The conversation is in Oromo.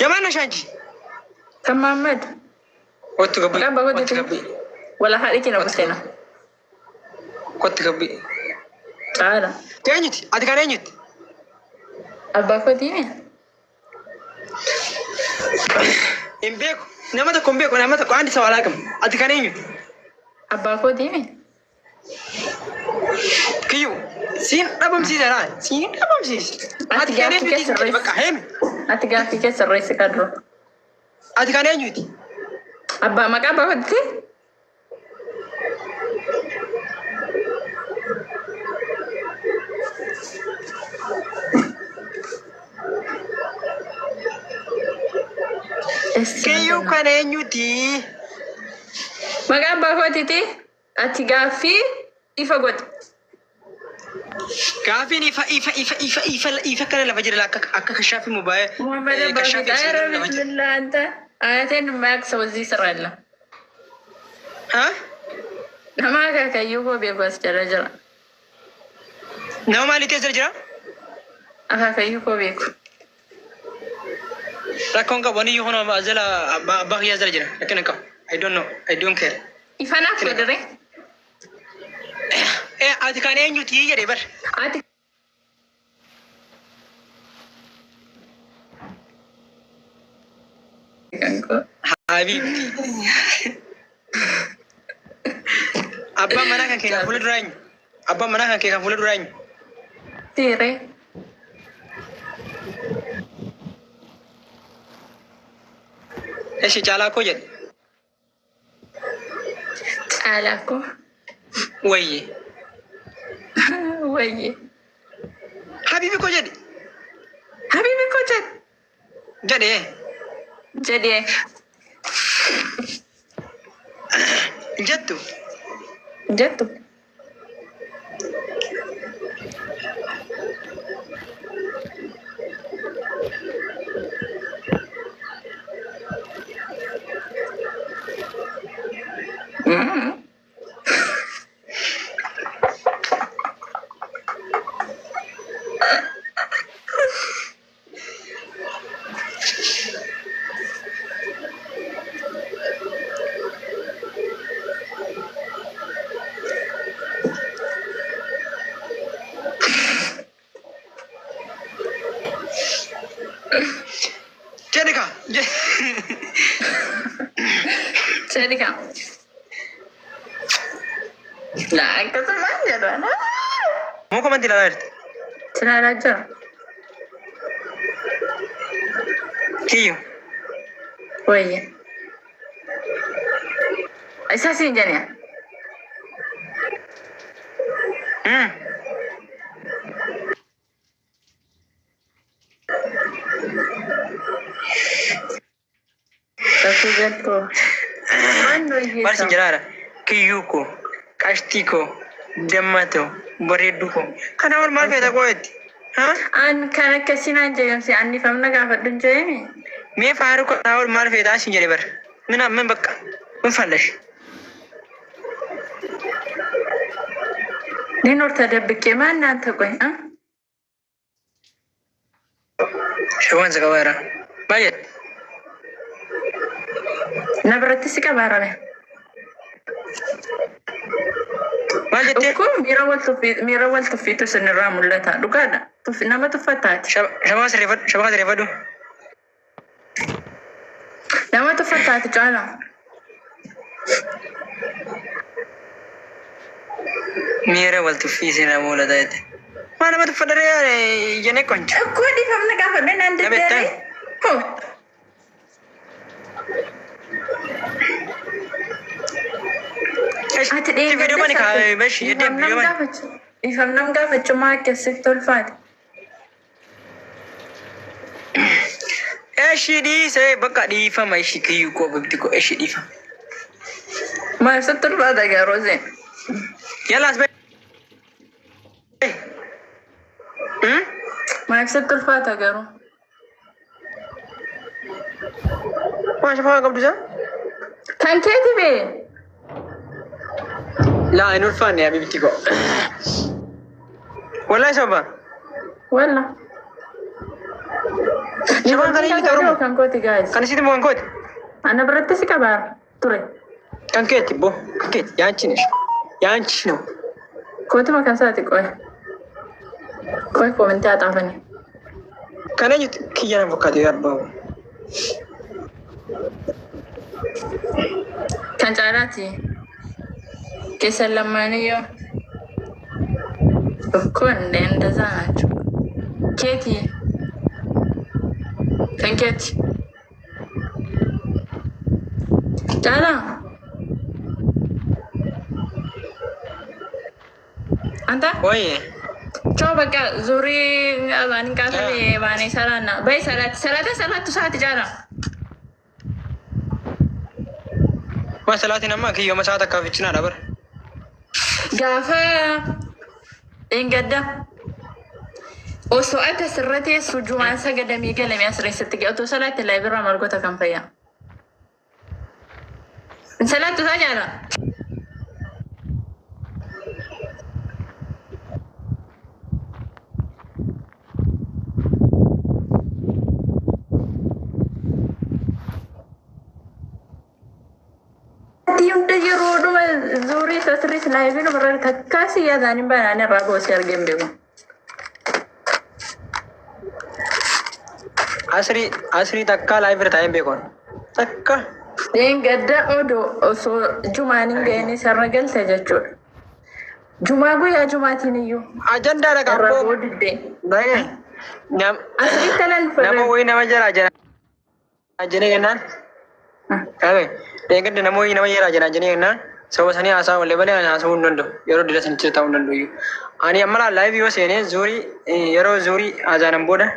የማን ነሽ አንቺ? ከመሐመድ Kottu gabbi. Maqaa abbaa Kottu kootiiti. gabbi. Wala haadhi kee na buteena. Kottu gabbi. Caala. Eenyuti? Ati kan eenyuti? Abbaa kootii Hin beeku. Nama tokko hin beeku. Nama tokko አንድ ሰው አላውቅም። Ati kan eenyuti? Abbaa kootii Kiyyu. Siin dhabamsiisa laa. Siin dhabamsiisa. Ati Ati kan gaaffii eenyuti? keessa Jedhi bakka heemi. Ati gaaffii keessa sirreessi kadru. Ati kan eenyuti? Abbaa maqaa abbaa kootii? Kiyyuu kan eenyuti? Maqaa abbaa kootiiti. Ati gaaffii ifa godhi. Gaaffiin ifa ifa ifa ifa ifa ifa kana lafa jira akka akka kashaafi mobaayil. Muhammad abbaa Kashaafi kootii. Ayara lafa jira. bismillah anta. Ayateen maak ሰው እዚህ ስራ አለ። Ha? Nama akaakayyuu koo beeku as jala jira. Nama maalii keessa jira? Akaakayyuu koo beeku. Rakkoon qabu ani iyyuu kun jala abbaa kiyyaa jala jira. Rakkina hin qabu. I don't know. I don't care. Ifa naaf godhire. Eh, ati kan eenyuti jedhe bar. Ati kan koo. Habiibti. Abbaan manaa kan kee kan fuula duraa eenyu? Abbaan manaa kan kee kan fuula duraa eenyu? Siiree. Eshi caalaa koo jedhe. Caalaa koo. Wayye. Wayye. Habiibi koo jedhe. Habiibi koo jedhe. Jedhe. Jedhee. Jettu. Jettu. Jedhe kaa. Jedhi kaa. Laa akkasumaan jedhu ana. Moo komantii ilaalaa jirti? Silaalaa jira. Kiyyu. Wayye. Isa siin jedhe. Safuu galtoo. Waan Maal siin hojjetaa? jedhaara? Kiyyuu koo, qashtii koo, damma ta'u, bareedduu koo. Kana ol maal feeta koo jetti? Ha? An kan akkasii naan jedhamse annifamna gaafadhu hin jedhemi. Mee faaruu kanaa ol maal feetaa siin jedhe bar. ምን ምን በቃ ምን ፈለሽ? ሊኖር ተደብቄ ማን አንተ ቆይ አ? Shawaan si qabaara. Baay'ee. Na biratti si qabaarame. Maal jettee? Kun miira wal tuffiitu isinirraa mul'ata. Dhugaadha. Nama tuffataati. Shawaa sirreeffadhu. Shawaa sirreeffadhu. Nama tuffataati caala. Miira wal tuffii isinirraa mul'ata jette. Maa nama tuffadharee jennee qonca. Akkoo dhiifamna gaafadhe naan Nabeettaan. deddeebi. Hoo. Ati Viidiyoo mani kaa beeshi jettee viidiyoo mani. Dhiifamnam gaafachuu maa akkasitti ulfaate? Eshi dhiisee bakka dhiifama eshi kiyyuu koo bibti koo eshi dhiifama. Maal sitti ulfaata garuu seen? Yalaas bee. Maal sitti ulfaata garuu? Maa shafaa qabdu isaa? Kan keeti bee? Laa hin ulfaanne yaa bibti koo. Wallahi soba. Walla. Shamaan kana eenyuti Oromoo? Kan kooti guys. Kan isitti moo kan kooti? Ana biratti si qabaa ture. Kan keetti bo kan keetti yaanchi ne yaanchi no. Kootuma kan isaati qoy. Qoy koomentii haa xaafanii. Kan eenyuti kiyya na fakkaate yaa abbaa. Kan caalaati. Keessan lamaaniyyuu. እኮ እንደ እንደዛ ናቸው። ኬቲ kan keeti. Caalaa. Anta? Wayye. Choo bakka zurii afaan kaasanii baanee salaanna. Bayi salaati. Salaata salaattu saati caalaa. Ma salaatiin amma kiyyoo sa'a takkaaf icinaadha bara. Gaafa dheengadda osoo ati asirra teessu jumaan sagadamii galame as reessatti ga'e otoo salaatti laayibirraa maal goota kan fayyaa. Salaattu isaa jaala. Ati hunda yeroo dhuma zuurii isa sirriis laayibii dhumarra takkaasi yaadaan hin banaan irraa boosee argeen beeku. Asrii asrii takka laayif irra taa'een beekoon. Takka. Dheengadda odoo osoo jumaan hin ga'in isarra galte jechuudha. Jumaa guyyaa jumaatiin iyyuu Ajandaadha irra qabboo. booddee. Nama Asiritti nama wayii nama jala jala jenee jennaan. Qabe dheengadda nama wayii nama jala jala jenee jennaan. Sababa sanii haasaa wallee malee ani haasa'uu hin danda'u. Yeroo dila sanitti taa'uu hin danda'u iyyuu. Ani amma laa laayif yoo seenee zuurii yeroo zuurii azaanan booda